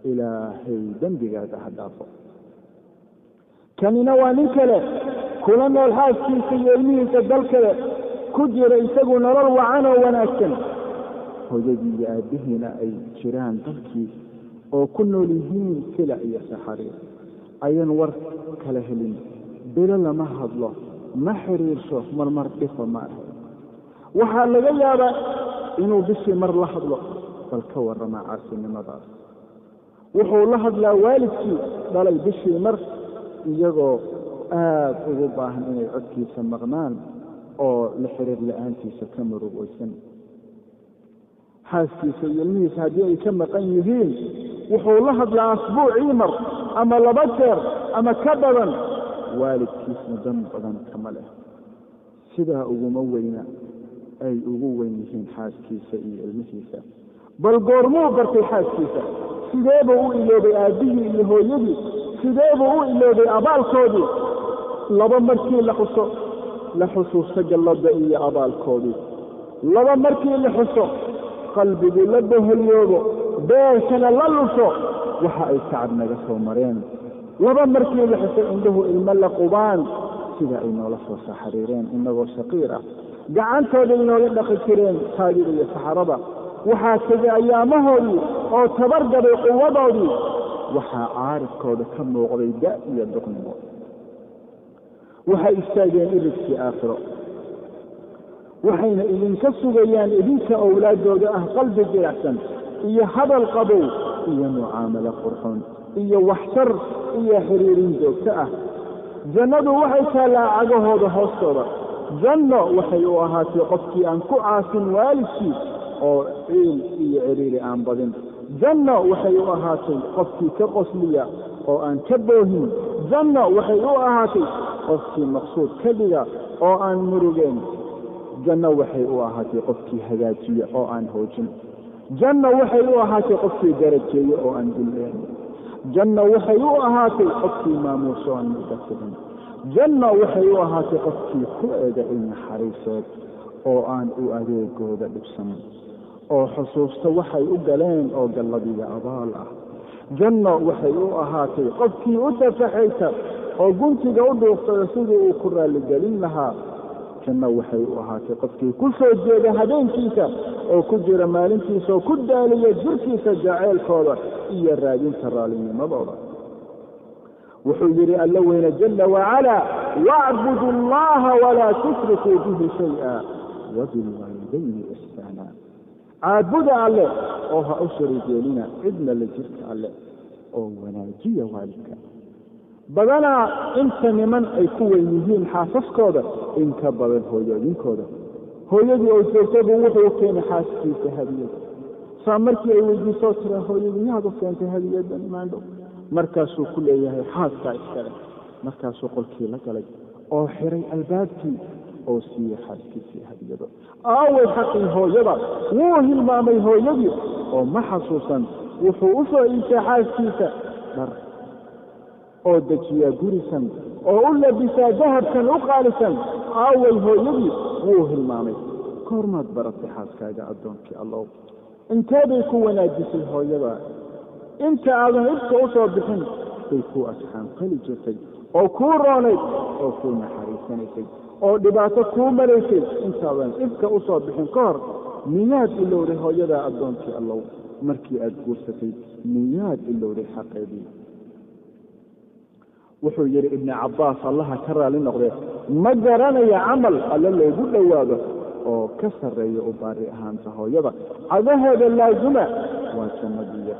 Ilaahay dembigaaga ha dhaafo. Kanina waa nin kale kula nool xaaskiisa iyo ilmihiisa dal kale ku jira, isagu nolol wacan oo wanaagsan, hooyadii iyo aabbihiina ay jiraan dalkii oo ku nool yihiin sila iyo saxariir, ayan war kala helin, bilo lama hadlo, ma xiriirsho, marmar dhifa ma ahe. Waxaa laga yaabaa inuu bishii mar la hadlo. Bal ka warramaa caasinimadaas? Wuxuu la hadlaa waalidkii dhalay bishii mar, iyagoo aad ugu baahan inay codkiisa maqnaan oo la xiriir la-aantiisa ka murugaysan. Xaaskiisa iyo ilmihiisa haddii ay ka maqan yihiin, wuxuu la hadlaa asbuucii mar ama 2 jeer ama ka badan. Waalidkiisna dan badan kama leh, sidaa uguma weyna ay ugu weyn yihiin xaaskiisa iyo ilmihiisa. Bal goormuu bartay xaaskiisa? Sideebuu u iloobay aabbihii iyo hooyadii? Sideebuu u iloobay abaalkoodii? 2 markii la xuso la xusuusto galladda iyo abaalkoodii, 2 markii la xuso qalbigu la boholyoobo, beerkana la lusho waxa ay tacab naga soo mareen, 2 markii la xuso indhuhu ilmo la qubaan sida ay noola soo saxariireen innagoo shaqiir ah, gacantooda inooga dhaqi jireen kaadida iyo saxarada. Waxaa tegay ayaamahoodii oo tabargabay quwadoodii, waxaa caaridkooda ka muuqday da' iyo duqnimo. Waxay istaageen irigkii aakhiro, waxayna idinka sugayaan idinka owlaaddooda ah qalbi jilicsan iyo hadal qabow iyo mucaamalo qurxoon iyo waxtar iyo xiriirin joogto ah. Jannadu waxay taallaa cagahooda hoostooda. Janno waxay u ahaatay qofkii aan ku caasin waalidkii oo ciil iyo ciriiri aan badin. Janno waxay u ahaatay qofkii ka qosliya oo aan ka boohin. Janno waxay u ahaatay qofkii maqsuud ka dhiga oo aan murugeen. Janno waxay u ahaatay qofkii hagaajiya oo aan hoojin. Janno waxay u ahaatay qofkii darajeeya oo aan dulleen. Janno waxay u ahaatay qofkii maamuuso aan mudasirin. Janno waxay u ahaatay qofkii ku eega il naxariiseed oo aan u adeegooda dhibsanin, oo xusuusta waxay u galeen oo galladiga abaal ah. Janno waxay u ahaatay qofkii u tafaxayta oo guntiga u dhuuqsada sidii uu ku raalligelin lahaa. Janno waxay u ahaatay qofkii ku soo jeeda habeenkiisa oo ku jira maalintiisa oo ku daaliya jirkiisa jaceylkooda iyo raadinta raalinimadooda. Wuxuu yidhi Alla weyne jalla wacalaa: wacbudu allaha walaa tushrikuu bihi shay'a wabilwaalidayni ixsaana. Caabuda alle oo ha u shariig yeelina cidna la jirka alle, oo wanaajiya waalidka. Badanaa inta niman ay ku weyn yihiin xaasaskooda in ka badan hooyooyinkooda. Hooyadii oo joogta buu wuxuu u keenay xaaskiisa hadiyad. Saa markii ay weydiisoo tira, hooyadii miyaad u keentay hadiyadan maandhow? Markaasuu ku leeyahay xaaskaa iskale. Markaasuu qolkii la galay oo xiray albaabkii oo siiyey xaaskiisii hadiyado. Aaway xaqii hooyada? Wuu hilmaamay hooyadii oo ma xasuusan. Wuxuu u soo iibsay xaaskiisa dhar oo dejiyaa gurisan oo u labisaa dahabkan u qaalisan. Aaway hooyadii? Wuu hilmaamay. Goormaad baratay xaaskaaga addoonkii Allow? Inteebay ku wanaajisay hooyada? Inta aadan ibka u soo bixin bay kuu asxaanfali jirtay oo kuu roonayd oo kuu naxariisanaysay oo dhibaato kuu malaysay. Intaadan ibka u soo bixin ka hor miyaad ilowday hooyadaa addoonkii Allow? Markii aad guursatay miyaad ilowday xaqeedii? Wuxuu yidhi Ibni Cabbaas, Allaha ka raali noqdee, ma garanaya camal alle loogu dhowaado oo ka sarreeya u baari ahaanta hooyada. Cagaheeda laazuma waa jannadiya.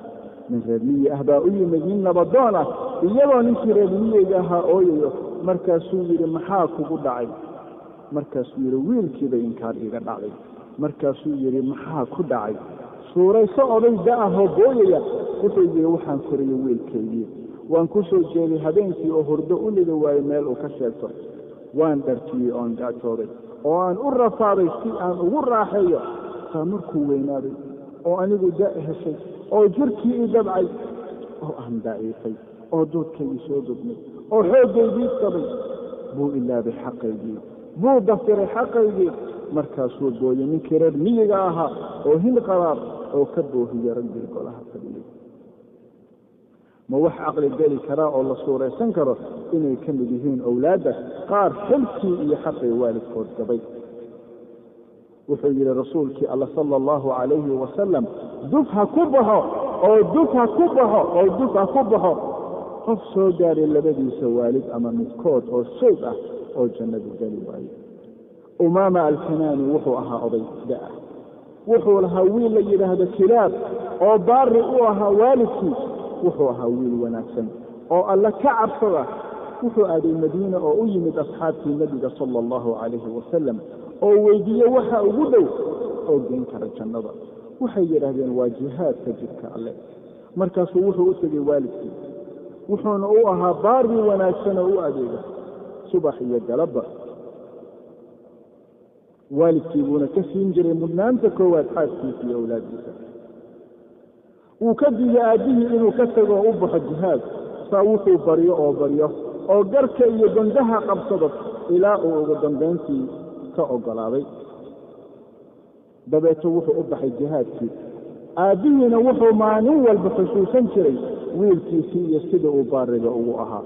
Nin reer miyi ah baa u yimid nin nabadoon ah, iyadoo ninkii reer miyeyga ahaa ooyayo. Markaasuu yidhi, maxaa kugu dhacay? Markaasuu yidhi, wiilkiibay inkaar iiga dhacday. Markaasuu yidhi, maxaa ku dhacay? Suurayso oday da-ahoo booyaya. Wuxuu yidhi, waxaan koriyey wiilkaygii, waan ku soo jeeday habeenkii oo hurdo u lidi waayo meel uu ka sheegto. Waan dhartiyey oon gaajooday oo aan u rafaaday si aan ugu raaxeeyo. Saa markuu weynaaday oo anigu da' heshay oo jirkii i dabcay oo aan daciifay oo duudkaygii soo dugmay oo xooggaygii sabay, buu ilaabay xaqaygii, buu dafiray xaqaygii. Markaasuu booyey ninkii reer miyiga ahaa oo hin qaraar oo ka boohiyey raggii golaha fadhiyey. Ma wax caqli geli karaa oo la suuraysan karo inay ka mid yihiin owlaadda qaar xilkii iyo xaqii waalidkood gabay? Wuxuu yidhi rasuulkii alla sala allahu calayhi wasalam, duf ha ku baxo oo duf ha ku baxo oo duf ha ku baxo qof soo gaaray labadiisa waalid ama midkood oo shayb ah oo jannadu geli waaye. Umaama Alkanaani wuxuu ahaa oday da'ah, wuxuu lahaa wiil la yidhaahdo Kilaab oo baari u ahaa waalidkii. Wuxuu ahaa wiil wanaagsan oo alle ka cabsada. Wuxuu aaday Madiina oo u yimid asxaabtii nebiga sala allahu calayhi wasalam oo weydiiye waxa ugu dhow oo geyn kara jannada. Waxay yidhaahdeen waa jihaadka jidka alle. Markaasuu wuxuu u tegey waalidkii, wuxuuna u ahaa baari wanaagsan oo u adeega subax iyo galabba. Waalidkii buuna ka siin jiray mudnaanta koowaad xaaskiisa iyo awlaaddiisa. Wuu ka diiday aabbihii inuu ka tago oo u baxo jihaad, saa wuxuu baryo oo baryo oo garka iyo gondaha qabsado ilaa uu ugu dambayntii ka oggolaaday. Dabeeto wuxuu u baxay jihaadkii. Aabbihiina wuxuu maalin walba xusuusan jiray wiilkiisii iyo sida uu baariga ugu ahaa.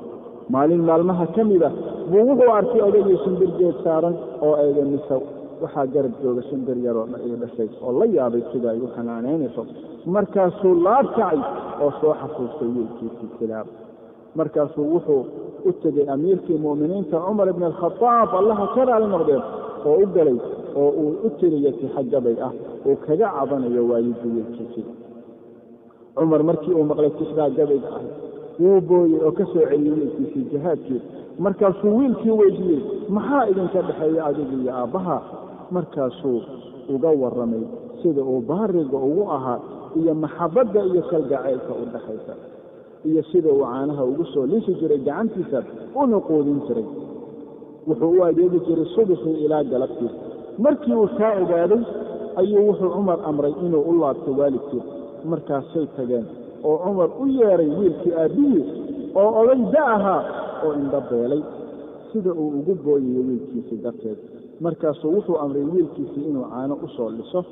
Maalin maalmaha ka mid ah buu wuxuu arkay odagii shimbir geed saaran oo eega mise waxaa garab jooga shimbir yaroo ii dhashay oo la yaabay sida ay u xanaanaynayso. Markaasuu laab kacay oo soo xasuustay wiilkiisii Kilaab. Markaasuu wuxuu u tegey amiirkii mu'miniinta Cumar ibn Alkhadaab, allaha ka raali noqdeen, oo u galay oo uu u tiriyey tixagabay ah uu kaga cabanayo waayidii wiilkiisii. Cumar markii uu maqlay tixdaa gabayga ahy wuu booyey oo ka soo celiyey wiilkiisii jihaadkii. Markaasuu wiilkii weydiiyey, maxaa idinka dhexeeya adiga iyo aabbaha? Markaasuu uga warramay sida uu baariga ugu ahaa iyo maxabbadda iyo kalgacaylka u dhaxaysa iyo sida uu caanaha ugu soo lisi jiray gacantiisa una quudin jiray. Wuxuu u adeegi jiray subaxii ilaa galabtii. Markii uu kaa ogaaday ayuu wuxuu Cumar amray inuu u laabto waalidkii. Markaasay tageen oo Cumar u yeeray wiilkii aabbihii oo oday da ahaa oo indho beelay sida uu ugu booyayo wiilkiisii darteed. Markaasuu wuxuu amray wiilkiisii inuu caano u soo liso.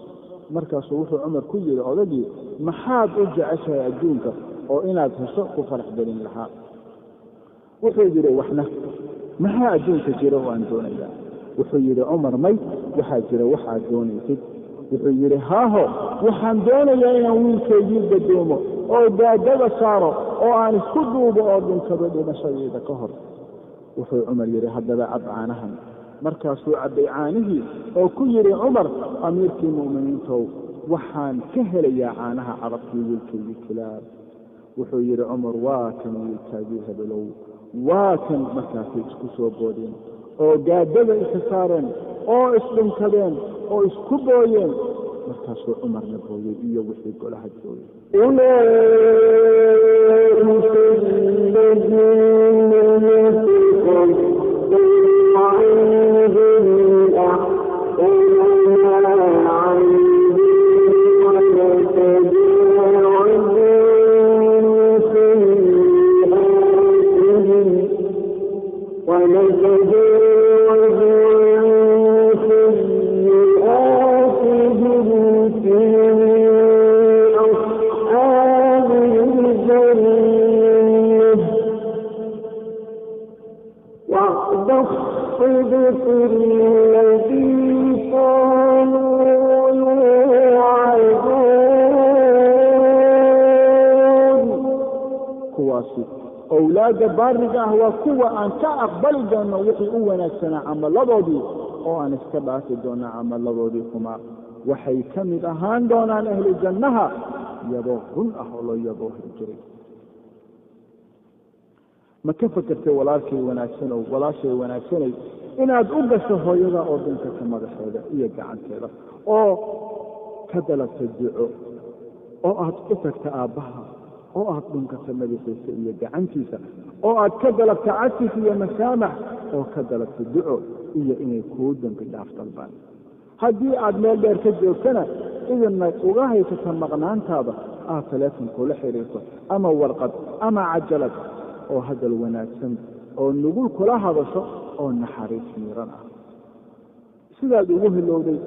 Markaasuu wuxuu Cumar ku yidhi odagii, maxaad u jeceshahay adduunka oo inaad hesho ku farax gelin lahaa? Wuxuu yidhi, waxna maxaa adduunka jira oo aan doonayaa? Wuxuu yidhi Cumar, may, waxaa jira waxaad doonaysid. Wuxuu yidhi, haaho, waxaan doonayaa inaan wiilkaygii gadoomo oo gaadada saaro oo aan isku duubo oo dhunkado dhimashadayda ka hor. Wuxuu Cumar yidhi, haddaba cab caanahan. Markaasuu cabbay caanihii oo ku yidhi Cumar, amiirkii mu'miniintow, waxaan ka helayaa caanaha carabkii wiilkaygii Kilaab. Wuxuu yidhi Cumar, waa kan wiilkaagii hebelow, waa kan. Markaasay isku soo boodeen oo gaadada isa saareen oo isdhunkadeen oo isku booyeen. Markaasuu Cumarna booyey iyo wixii golaha joogay. أولئك الذين يتقبل عنهم أحسن ما عملوا ونتجاوز عن سيئاتهم ونتجاوز عن سيئاتهم في أصحاب الجنة وعد الصدق الذي كانوا يوعدون. Kuwaasi owlaadda baariga ah waa kuwa aan ka aqbali doonno wixii u wanaagsanaa camalladoodii oo aan iska dhaafi doonno camalladoodii xumaa. Waxay ka mid ahaan doonaan ahlu jannaha iyadoo run ah oo loo yaboohi jiray. Ma ka fakertay, walaalkay wanaagsanow, walaashay wanaagsanay, inaad u gasho hooyada oo dhunkata madaxeeda iyo gacanteeda oo ka dalabta duco, oo aad u tagta aabbaha oo aad dhunkata madaxiisa iyo gacantiisa oo aad ka dalabta cafis iyo masaamax oo ka dalabta duco iyo inay kuu dembi dhaaf dalbaan? Haddii aad meel dheer ka joogtana, idinna uga haysata maqnaantaada, aad taleefon kula xidhiirto ama warqad ama cajalad oo hadal wanaagsan oo nugul kula hadasho oo naxariis miiran ah sidaad ugu hilowday.